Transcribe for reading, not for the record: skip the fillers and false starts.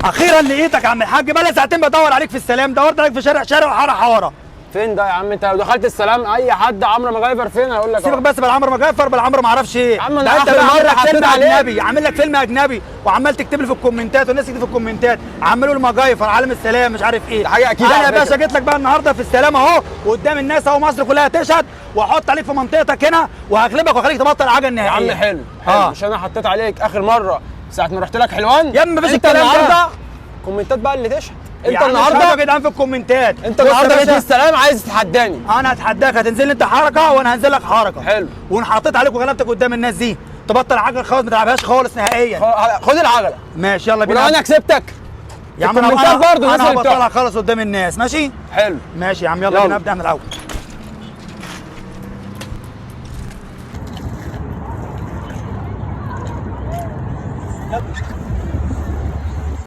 اخيرا لقيتك يا عم الحاج، بقى لي ساعتين بدور عليك في السلام، دورت عليك في شارع شارع وحاره حارة. فين ده يا عم؟ انت لو دخلت السلام اي حد عمرو مجايفر فين هيقول لك. سيبك بس بالعمرو مجايفر، بالعمرو ما اعرفش ايه. يا عم انا ده انت آخر بقى مرة عامل لك حطيت فيلم عليك. اجنبي، عامل لك فيلم اجنبي وعمال تكتب لي في الكومنتات، والناس تكتب في الكومنتات عمال يقولوا مجايفر عالم السلام مش عارف ايه. ده حاجة أكيد انا على يا باشا فكرة. جيت لك بقى النهارده في السلام اهو، وقدام الناس اهو، مصر كلها تشهد، واحط عليك في منطقتك هنا وهغلبك واخليك تبطل عجل يا عم نهائيا. حلو حلو. مش انا حطيت عليك اخر مرة ساعة ما رحت لك حلوان؟ يا عم مفيش انت الكلام ده. النهارده كومنتات بقى اللي تشهد. يا انت عم اشهدوا يا النهارده، جدعان في الكومنتات. انت بص يا النهارده جيت باشا، السلام عايز تتحداني. انا هتحداك، هتنزل لي انت حركة وانا هنزل لك حركة. حلو. وانا حطيت عليك وغلبتك قدام الناس دي، تبطل عجل خالص، ما تلعبهاش خالص نهائيا. خد العجلة. ماشي يلا ولو بينا. انا كسبتك يا عم الكومنتات انا برضه الناس انا اللي هبطلها بتوع. خالص قدام الناس. ماشي حلو ماشي يا عم، يلا يلا. بينا نبدا من الاول.